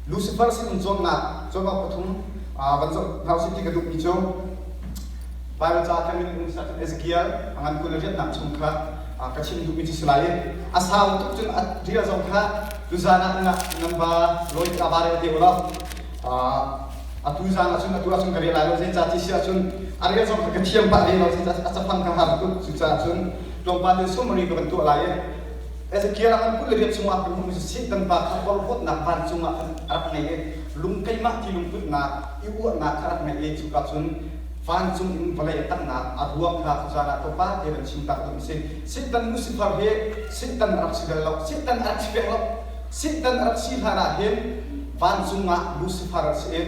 Lucifer sin cawnnak cawnnak pathum van zoh hna usih ti ka duhmi cu Bible ca kan min um cun Ezekiel a ngan 20 le riatnak chung kha ka chim duhmi cu si lai i a sau tuk cun a rial zong kha tuzan ah nan va lawi tikah va rel te u law atu zan ah cun atu ah cun ka rel lai lo zeicah ti si ahcun a rel zong kha ka thiam pah ve lo zeicah a cafang ka har tuk cucaah cun tlawmpal in summary ka van tuah lai i Ezekiel ah kan 28 chungah kan hmuhmi cu Satan pa kha porhlawtnak vancung ah khan a rak ngei i lung keimah ti lungputnak i uahnak kha a rak ngei i cuka cun vancung in vawlei a tanghnak a ruang kha tuzan ah tlawmpal te van chim tak duh si. Satan Lucifer hi Satan a rak si bal lo. Satan a rak si peng lo. Satan a rak si hlan ah hin vancung ah Lucifer a si i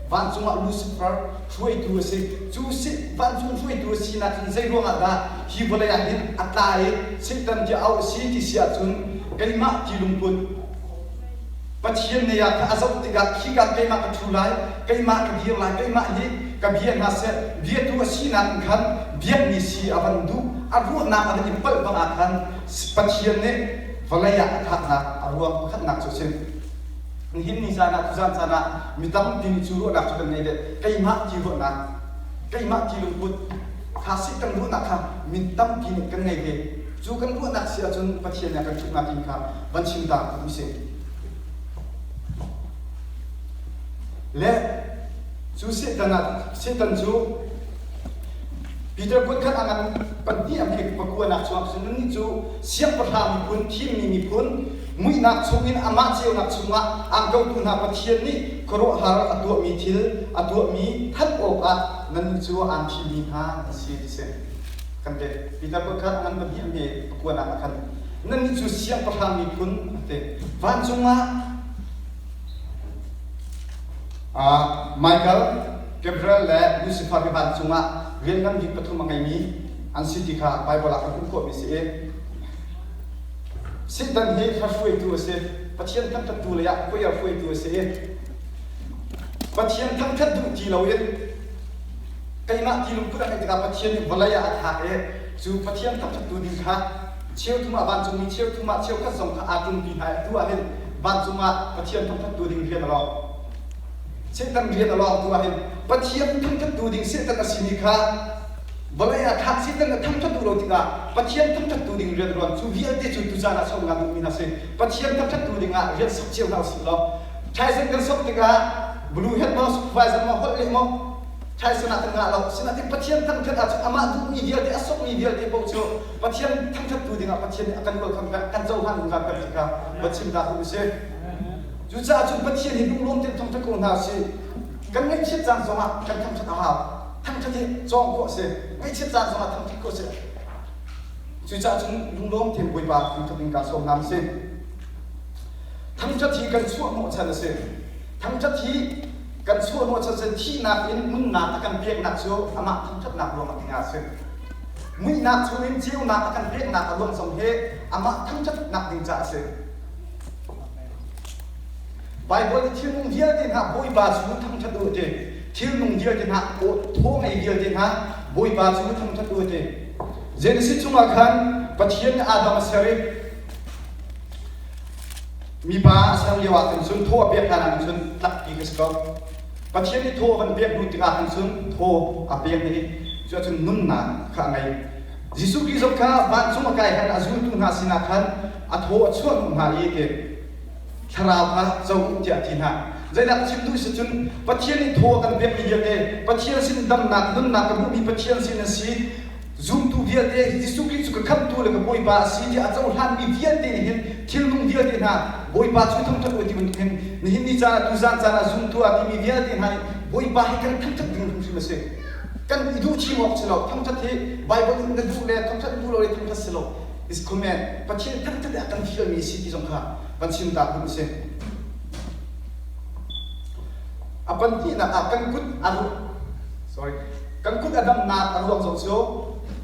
vancung ah Lucifer hruaitu a si. Cu si vancung hruaitu a sinak hin zei ruangah dah hi vawlei ah hin a tla i Satan tiah auh a si ti si ahcun keimah ti lungput Pathian nei ah kha a zoh tikah khika keimah ka ṭhu lai, keimah ka dir lai, keimah hi ka bia hna seh, biatu a sinak in khan biakmi si a van duh, a ruahnak a van i palh bang ah khan Pathian nih vawlei ah a thlaknak a ruang pakhatnak cu a si. Nihin ni zan ah tuzan caan ah mi tampi nih cu ruahnak cu kan ngei ve. Keimah ti ruahnak, keimah ti lungput kha si kan ruahnak kha mi tampi nih kan ngei ve. Cu kan ruahnak si ahcun Pathian nih a kan ṭhutnak inn kha van chim ta ka duh si. Le cu Satan ah Satan cu Peter kuat khat a ngan pahnih a hme pakuanak chungah cun nannih cu siangpahrang miphun thimmi miphun muihnak chungin amah ceunak chungah aan kotu hna Pathian nih khuaruahhar a tuahmi thil a tuahmi thanh awkah nannih cu aan thimmi hna nan si ti si. Kan te Peter kuat khat a ngan pahnih a hme pakuanak ah khan nannih cu siangpahrang miphun a ti. Vancung ah Michael, Gabriel le Lucifer hi vancung ah rian ngan bik pathum a ngeimi an si ti kha Baibal ah kan hmuh khawhmi si i Satan hi hla hruaitu a si. Pathian thangṭhattu lei ah choir hruaitu a si i Pathian thangṭhat duh ti loin keimah ti lungput a ngeih tikah Pathian nih vawlei ah a thlak i cu Pathian thangṭhattu ding kha cheuthum ah vancungmi cheuthum ah cheukhat zong kha aa ṭumpi hna i atu ah hin vancung ah Pathian thangṭhattu ding rian a lawng. Satan rian a lawng tu ah hin Pathian thangṭhattu ding Satan a simi kha vawlei ah thlak Satan a thangṭhat duh lo tikah Pathian thangṭhattu ding rian ruan cu vialte cu tuzaan ah sawm ngan duhmi hna si. Pathian thangṭhattu ding ah rian sok cio hna usih law Tyson kan sok tikah blue hat maw supervisor maw holh leh maw Tyson ah kan ngah lo. Sinain Pathian thangṭhat ahcun amah duhmi vialte a sokmi vialte paoh cu Pathian thangṭhattu dingah Pathian nih a kan welcome kan cohlan zungzal peng ti kha va chim dah duh usih. Cucaah cun Pathian hi lunglawm tein thangṭhat ko hna usih. Kan ngaihchiat caan zongah kan thangṭhat a hau. Thangṭhat hi cawng khawh a si. Ngaihchiat caan zongah thangṭhat khawh a si. Cucaah cun lunglawm tein Bawipa thangṭhat ding kaa sawm hna si. Thangṭhat hi kan chuah hnawhchan a si. Thangṭhat hi kan chuah hnawhchan si. Thihnak in nunnak a kan peknak cu amah thangṭhatnak ruangah dingah a si. Muihnak chungin ceunak a kan peknak a ruang zong hi amah thangṭhatnak ding caah a si. Baibal nih thilnung vialte hna Bawipa cu thangṭhat u ti. Thilnung vialte hna thaw ngei vialte hna Bawipa cu thangṭhat u ti. Genesis chungah khan Pathian nih Adam a ser i mipa a ser lio ah khan cun thaw a pek hlan ah cun tlakpi kha si ko. Pathian nih thaw a van pek hnu tikah khan cun thaw a pek i cu ahcun nunnak kha a ngei. Jesuh Khrih zong kha vancung a kai khan a zultu hna sinah khan a thaw a chuah hnawh hna i ti thlarau kha co u tiah a ti hna. Zeidah chim duh si cun Pathian nih thaw a kan pekmi vialte Pathian sin damnak nunnak ka hmuhmi Pathian sin a si Zumtu vialte Jesuh Khrih cu ka khamhtu le ka Bawipa a si tiah a cohlanmi vialte nih hin thilnung vialte hna Bawipa cu thangṭhat u ti bantuk hin nihin ni caan ah tuzaan caan ah zumtu aa timi vialte hna nih Bawipa hi kan thangṭhat ding hrimhrim a si. Kan i duh chim awk si lo. Thangṭhat hi Baibal in na duh le thangṭhat duh lo le thangṭhat si lo is command. Pathian thangṭhat a kan fialmi a si ti zong kha van chim ta phun a si. A pahnihnak ah kan kut a ruh sorry kan kut a damnak a ruang zong cu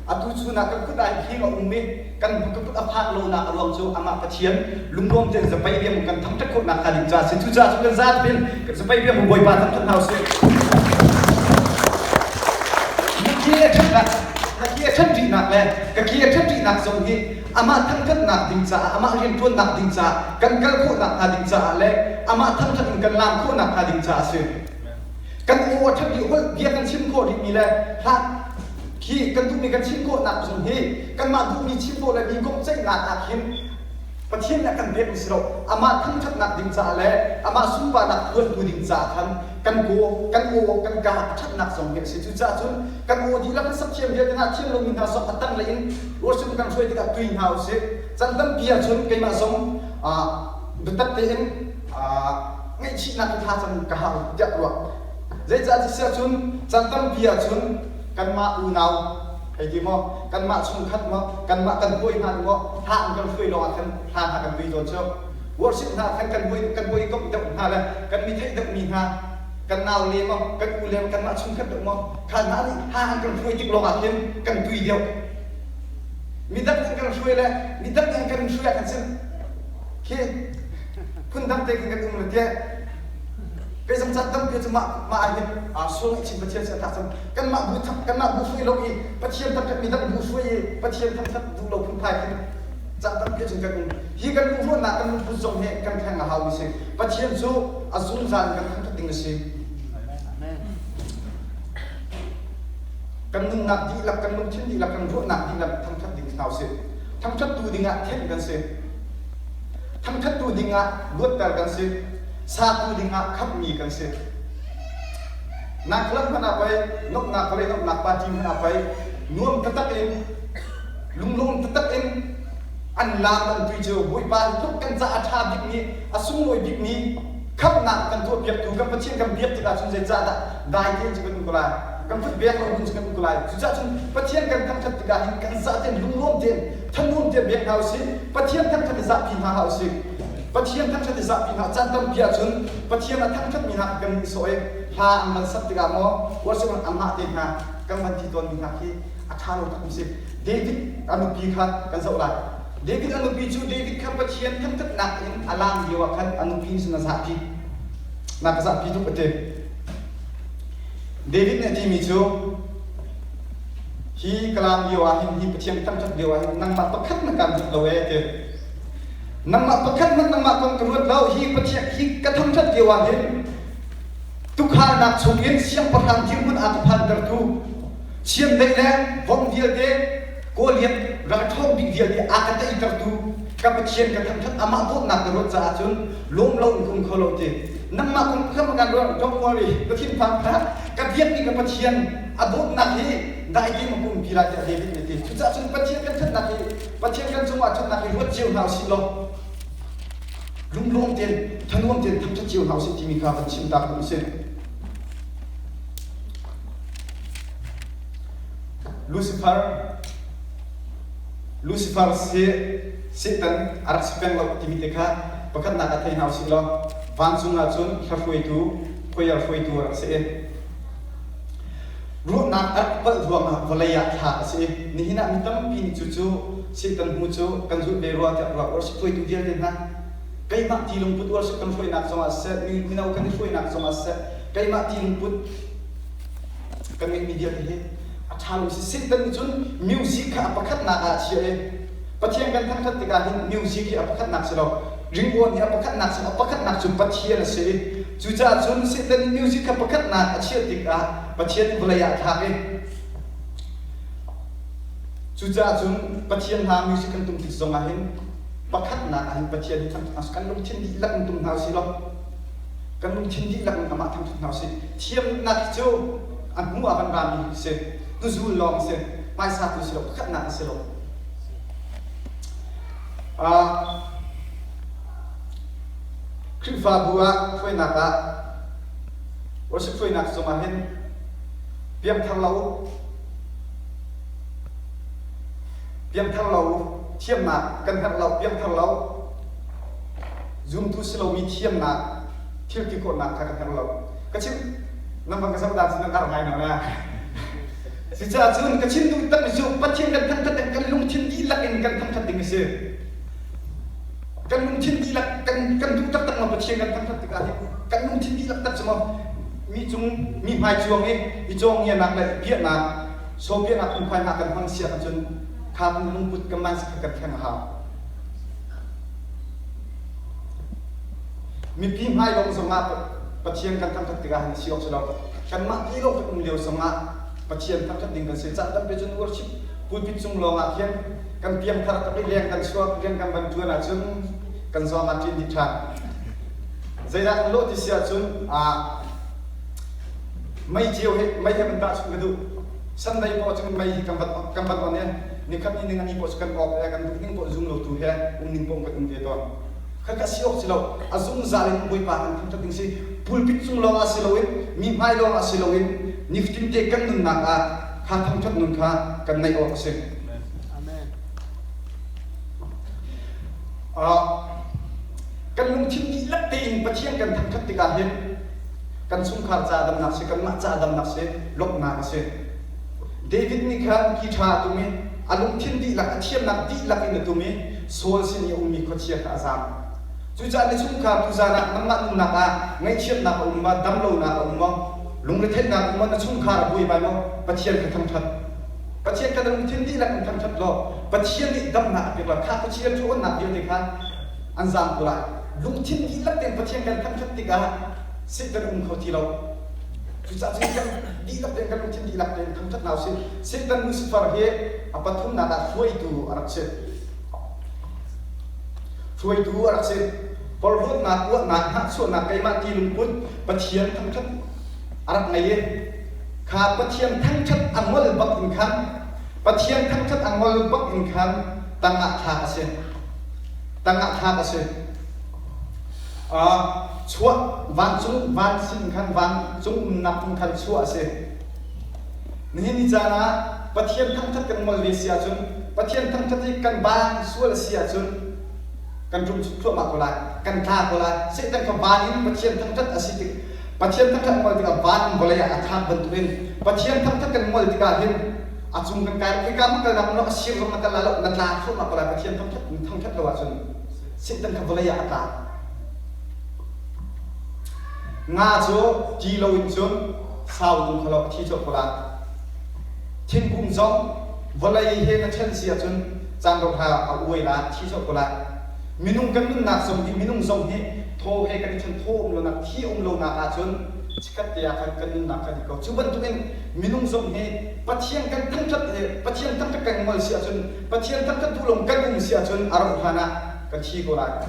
atu chun ah kan kut ah hling a um i kan ka kut a phak lonak a ruang cu amah Pathian lunglawm tein zapei biang kan thangṭhat khawhnak hnga ding caah a si. Cucaah cun kan zapi in kan zapei biang Bawipa thangṭhat hna usih. Mitthli le ṭhatnak. Na ke a ṭhat rihnak le ka ke a ṭhat rihnak zong hi amah thangṭhatnak ding caah, amah rianṭuannak ding caah, kan kal khawhnak hnga ding caah le amah thangṭhat in kan laam khawhnak hnga ding caah a si. Kan aw a ṭhat rih holh bia kan chim khawh rihmi le hlah khi kan duhmi kan chim khawhnak zong hi kanmah duhmi chim khawh le mi kong ceihnak ah khin Pathian nih a kan pekmi si lo. Amah thangṭhatnak ding caah le amah sunparnak phuantu ding caah khan kan kaw, kan aw, kan ka a ṭhatnak zong hi a si. Cucaah cun kan aw dihlak in sak thiam vialte hna thiam lomi hna zong a tanglei in worship kan hruai tikah tui hna usih. Caan tampi ahcun keimah zong biatak tein ngaihchihnak in thlacam ka hau tiah ruah. Zeicah ti si ahcun caan tampi ahcun kanmah unau hei ti maw kanmah chungkhat maw kanmah kan hawi hna nih maw hla an kan hruai lawng ah khan hla hna kan tui tawn cu worship hna khan kan hawi kan hawi komh deuh hna le kan mi theih deuh mi hna kan nau le maw kan u le maw kanmah chungkhat deuh maw kha hna nih hla an kan hruai tik lawng ah khin kan tui deuh midang nih kan hruai le midang nih kan hruai ah khan cun khi phundang te khin kan um le tiah Kei zong caan tampi cu mah mah ah hin sual ngaihchih Pathian sin tak cun kanmah bu kanmah bu hruai lo i Pathian thangṭhat mi dang bu hruai i Pathian thangṭhat duh lo phunphai khin caan tampi cun kan um. Hi kan lungruahnak kan lungput zong hi kan thleng a haumi si. Pathian cu a zungzal in kan thangṭhat ding a si. Kan nunnak dihlak, kan lungthin dihlak, kan ruahnak dihlak thangṭhat ding hna usih. Thangṭhattu dingah thenh kan si. Thangṭhattu dingah luatter kan si. Satu dingah khamhmi kan si. Nak lam hmanh ah pei, nuamhnak vawlei nuamhnak party hmanh ah pei, nuam taktak in, lunglawm taktak in an laam an tui cu Bawipa hi tluk kan caah a ṭha bikmi, a sunglawi bikmi khamhnak kan tuahpiaktu kan Pathian kan biak tikah cun zeicahdah dai tein cu kan um ko lai? Kan kut bek lo cun kan um ko lai. Cucaah cun Pathian kan thangṭhat tikah hin kan zah tein lunglawm tein thanuam tein biak hna usih. Pathian thangṭhat i zahpi hna hlah usih. Pathian thangṭhat i zahpi hna caan tampi ahcun Pathian a thangṭhatmi hna kan nihsawh i hla an van sak tikah maw worship anmah te hna kan van ti tawnmi hna khi a ṭha lo takmi si. David a nupi kha kan zoh lai. David a nupi cu David kha Pathian thangṭhatnak in a laam lio ah khan a nupi nih cun a zahpi. Na ka zahpi tuk a ti. David nih a timi cu hi ka laam lio ah hin hi Pathian thangṭhat lio ah hin nangmah pakhat na kan duh lo ee a ti. Nangmah pakhat hmanh nangmah kong ka ruat lo. Hi Pathian hi ka thangṭhat lio ah hin tukhalnak chungin siangpahrang dirhmun a ka phantertu chiandeih le vom vialte Goliath ralṭhawng bik vialte a ka teitertu ka Pathian ka thangṭhat amah dawtnak ka ruat caah cun lawm lo in ka um kho lo ti. Nangmah kong pakhat hmanh kan ruat don't worry ka thinphang hlah. Ka biakmi ka Pathian a dawtnak hi dai tein ka umpi lai tiah David nih a ti. Cucaah cun Pathian kan ṭhatnak hi Pathian kan cungah ṭhatnak hi ruat cio hna usih law lunglawm tein thanuam tein thangṭhat cio hna usih timi kha van chim ta ka usih. Lucifer Lucifer si Satan a rak si peng lo timi te kha pakhatnak ah thei hna usih law vancung ah cun hla hruaitu choir hruaitu a rak si i Ruahnak a rak palh ruangah vawlei ah thlak a si i nihin ah mi tampi nih cucu Satan hnu cu kan zulh ve rua tiah ruah worship hruaitu vialte hna keimah ti lungput worship kan hruainak zongah siseh mino kan i hruainak zongah siseh keimah ti lungput kan ngeihmi vialte hi a ṭha lo si Satan nih cun music kha a pakhatnak ah a chiah i Pathian kan thangṭhat tikah hin music hi a pakhatnak si lo ringawn hi a pakhatnak si a pakhatnak cu Pathian a si i Cucaah cun Satan nih music kha pakhatnak a chiah tikah Pathian nih vawlei ah a thlak i cucaah cun Pathian hna music kan tum tik zongah hin pakhatnak ah hin Pathian hi thangṭhat hna kan lungthin dihlak in tum hna usih law kan lungthin dihlak in amah thangṭhat hna usih thiamnak cu a hnu ah kan rami si hnuzul lawng si hmaisa tu si lo pakhatnak a si lo Khrihfabu ah hruainak ah worship hruainak zongah hin piangthar lo piangthar lo thiamnak kan herh lo piangthar lo zumtu si lomi thiamnak thil ti khawhnak kha kan herh lo ka chim nan bang ka zoh dan cu nan ar ngai no na Cucaah cun ka chim duh takmi cu Pathian kan thangṭhat in kan lungthin dihlak in kan thangṭhat ding a si. Kan lungthin dihlak kan kan duh taktak ma Pathian kan thangṭhat tikah hin kan lungthin dihlak tak cu maw mi cung mi hmai cuang i i cawngianak le biaknak. Sawpiahnak phungphai hna kan hmang si ahcun kha kan lungput kan mindset kha kan thleng a hau. Mipi hmai lawng zongah Pathian kan thangṭhat tikah hin a si awk si lo. Kanmah ti lawng kan um lio zongah Pathian thangṭhat ding kan si. Caan tampi cun worship pulpit cung lawngah khin kan piangthar tak i leng kan chuak rian kan van ṭuan ahcun kan zawng ah ṭin dih ṭhan. Zeidah kan lawh ti si ahcun mei cio hi mei he van tahchunh ka duh. Sunday poah cun mei hi kan van kan van on i nikhat ni ning ani poah cu kan awk i kan duh ning poah zum lo tu he um ning poah kan um ve tawn. Khakha si awk si lo. A zungzal in Bawipa kan thangṭhat ding si. Pulpit cung lawng ah si loin mi hmai lawng ah si loin nifatin te kan nunnak ah kha thangṭhat nun kha kan neih awk a si. Amen. Uh, kan lungthin dihlak tein Pathian kan thangṭhat tikah hin kan chungkhar ca damnak si, kanmah ca damnak si, lawmhnak a si. David nih khan ki ṭha a tum i a lungthin dihlak, a thiamnak dihlak in a tum i Saul sin i a ummi khuachia kha a zaam. Cucaah na chungkhar tuzaan ah nangmah nunnak ah ngaihchiatnak a um maw, damlonak a um maw, lungretheihnak a um maw, na chungkhar a buaibai maw, Pathian kha thangṭhat. Pathian kha na lungthin dihlak in thangṭhat law Pathian nih damnak a pek lai. Kha khuachia ṭhawnnak vialte kha an zaam ko lai. Lungthin dihlak tein Pathian kan thangṭhat tikah Satan um kho ti lo. Cucaah cun kan dihlak tein kan lungthin dihlak tein thangṭhat hna usih. Satan Lucifer hi a pathumnak ah hruaitu a rak si. Hruaitu a rak si. Porhlawtnak, uahnak, hnahchuahnak, keimah ti lungput Pathian thangṭhat a rak ngei i kha Pathian thangṭhat a ngol bak in khan Pathian thangṭhat a ngol bak in khan tangah thlak a si. Tangah thlak a si. Chuah vancung van sin khan vancung umnak in khan chuah a si. Nihin ni caan ah Pathian thangṭhat kan ngol ve si ahcun Pathian thangṭhat hi kan bang sual a si ahcun kan rum thluahmah ko lai, kan tla ko lai. Satan kha van in Pathian thangṭhat a si tik Pathian thangṭhat ngol tikah van in vawlei ah a thlak bantukin Pathian thangṭhat kan ngol tikah hin a cung kan kai khika ma kalnak no a sir zong na kal lai lo na tla thluahmah ko lai Pathian thangṭhat thangṭhat lo ahcun Satan kha vawlei ah a tla. Nga cu ti loin cun sau tung kho lo a thi colh ko lai. Thingkung zong vawlei he na ṭhen si ahcun caan rau hla a uai lai, a thi colh ko lai. Minung kan nunnak zong hi minung zong hi thaw he kan i ṭhen thaw um lonak thi um lonak ahcun chikkhat te ah khan kan nunnak kan i ko. Cu bantukin minung zong hi Pathian kan thangṭhat i Pathian thangṭhat kan ngol si ahcun Pathian thangṭhat duh lo kan um si ahcun a rauh hlan ah kan thi ko lai.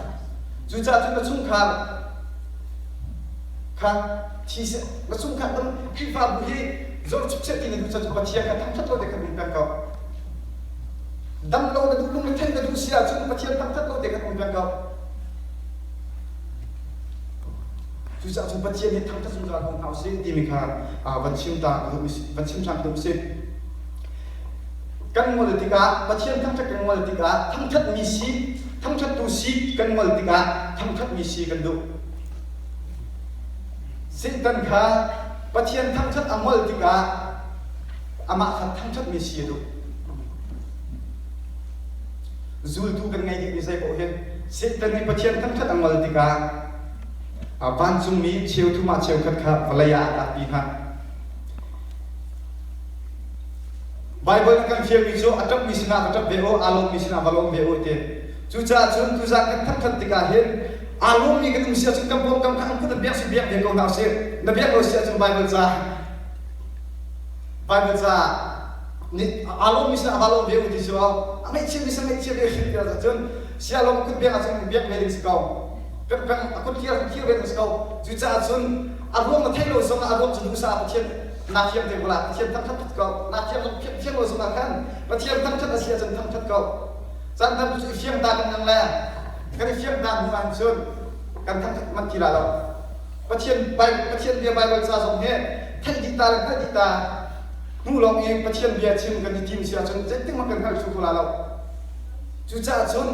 Cucaah cun na chungkhar kha thi seh, na chungkhar dang Khrihfabu hi zorchuk seh ti na duh cun Pathian kha thangṭhat lo te khan um peng ko. Dam lo na duh lung na theih na duh si ahcun Pathian thangṭhat lo te khan um peng ko. Cucaah cun Pathian hi thangṭhat zungzal ko hna usih timi kha van chim ta ka duh van chim ṭhan ka duh si. Kan ngol tikah Pathian thangṭhat kan ngol tikah thangṭhatmi si thangṭhattu si kan ngol tikah thangṭhatmi si kan duh. Satan kha Pathian thangṭhat a ngol tikah amah kha thangṭhatmi si a duh. Zultu kan ngei dihmi zei paoh hin Satan nih Pathian thangṭhat a ngol tikah vancungmi cheuthum ah cheukhat kha vawlei ah a tlakpi hna. Baibal nih kan fialmi cu a ṭapmi sinah va ṭap ve u, aa lawmmi sinah va lawm ve u ti. Cucaah cun tuzaan kan thangṭhat tikah hin aa lawmmi kan um si ahcun kan pawngkam kha an kut an biak si biak ve ko hna usih. Na biak lo si ahcun Baibal ca Baibal ca nih aa lawmmi sinah va lawm ve u ti cu a ngaihchiami sin ngaihchia ve hrim ti ahcun sia lawm kut biak ahcun biak ve ding si ko. Kan peng a kut thlir thlir ve ding si ko. Cucaah cun a ruang na theih lo zongah a ruang cu duhsah Pathian Na thiam te ko la Pathian thangṭhat ko. Na thiam zong thiam lo zongah khan Pathian thangṭhat a si ahcun thangṭhat ko. Caan tam cu i fiang ta kan ngang le kan i fiang ta hnu ahcun kan thangṭhat manh ti la lo. Pathian Pathian bia Baibal ca zong hi theih dih ta le hngalh dih ta hnu lawng i Pathian bia chim kan i tim si ahcun zeitik hmanh kan hngal thlu kho la lo. Cucaah cun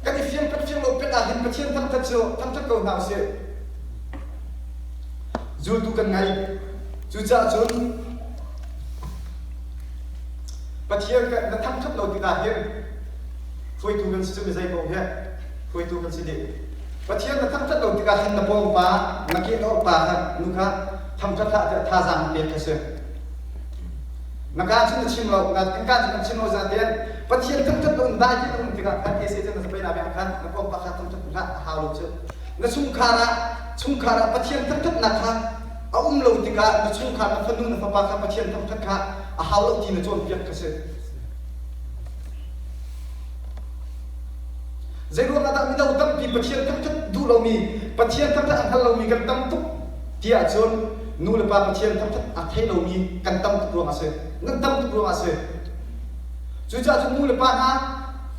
kan i fiang kan fiang lo pek ah hin Pathian thangṭhat cu thangṭhat ko hna usih. Zultu kan ngei. Cucaah cun Pathian kan na thangṭhat lo tikah hin hruaitu kan si cu mi zei paoh hi hruaitu kan si dih. Pathian na thangṭhat lo tikah hin na pawngpa na kehlawh pa kha nu kha thangṭhat hlah tiah thazaang pek kha si. Na kaa cun na chim lo, na kan kaa cun kan chim lo zaten Pathian thangṭhat lo in dai tein um tikah khan ese cun na zapei na bia khan na pawng pa kha thangṭhat hlah a hau lo cu. Na chungkhar ah chungkhar ah Pathian thangṭhatnak kha a um lo tikah na chungkhar na fanu na fapa kha Pathian thangṭhat kha a hau lo ti na cawnpiak kha si. Zeiruang ah dah mino tampi Pathian thangṭhat duh lomi, Pathian thangṭhat a hngal lomi kan tam tuk ti ahcun nu le pa Pathian thangṭhat a thei lomi kan tam tuk ruang a si. Nan tam tuk ruang a si. Cucaah cun nu le pa hna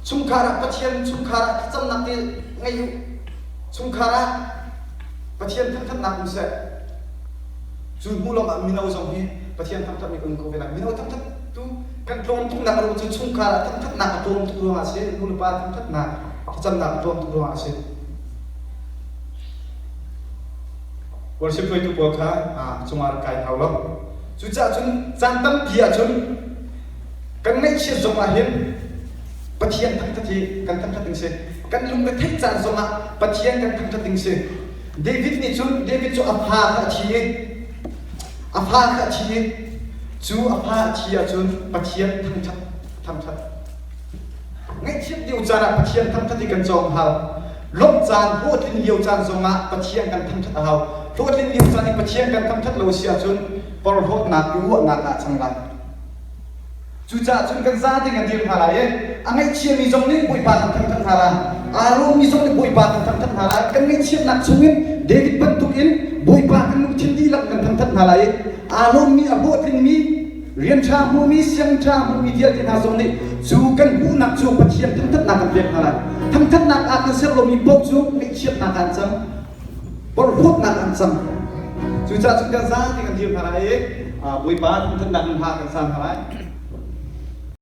chungkhar ah Pathian chungkhar ah thlacamnak te ngei u. Chungkhar ah Pathian thangṭhatnak um seh. Cu hnu lawng ah mino zong hi Pathian thangṭhatmi kan um ko ve lai. Mino thangṭhat tu kan tlawm tuknak a ruang cu chungkhar ah thangṭhatnak a tlawm tuk ruangah a si. Nu le pa thangṭhatnak thlacamnak a tlawm tuk ruangah a si. Worship hruaitu pawl kha cungah rak kai hau lo. Cucaah cun caan tampi ahcun kan ngaihchiat zong ah hin Pathian thangṭhat hi kan thangṭhat ding si. Kan lung a theih caan zong ah Pathian kan thangṭhat ding si. David nih cun David cu a fa kha a thi i a fa kha a thi i cu a fa a thi ahcun Pathian thangṭhat thangṭhat Ngaihchiat lio caan ah Pathian thangṭhat hi kan cawng a hau. Lawmh caan, hlawhtlin lio caan zongah Pathian kan thangṭhat a hau. Hlawhtlin lio caan i Pathian kan thangṭhat lo si ahcun porhlawtnak i ruahnak ah cang lai. Cucaah cun kan zate kan dir hna lai i a ngaihchiami zong nih Bawipa kan thangṭhat hna lai. Aa lawmmi zong nih Bawipa kan thangṭhat hna lai. Kan ngaihchiatnak chungin David bantukin Bawipa kan lungthin dihlak kan thangṭhat hna lai i aa lawmmi, a hlawhtlingmi Rian ṭha hmumi, siang ṭha hmumi vialte hna zong nih cu kan hmuhnak cu Pathian thangṭhatnak kan pek hna lai. Thangṭhatnak ah kan ser lomi paoh cu ngaihchiatnak ah an cang, porhlawtnak ah an cang. Cucaah cun kan zate kan dir hna lai i Bawipa thangṭhatnak in hla kan sa hna lai.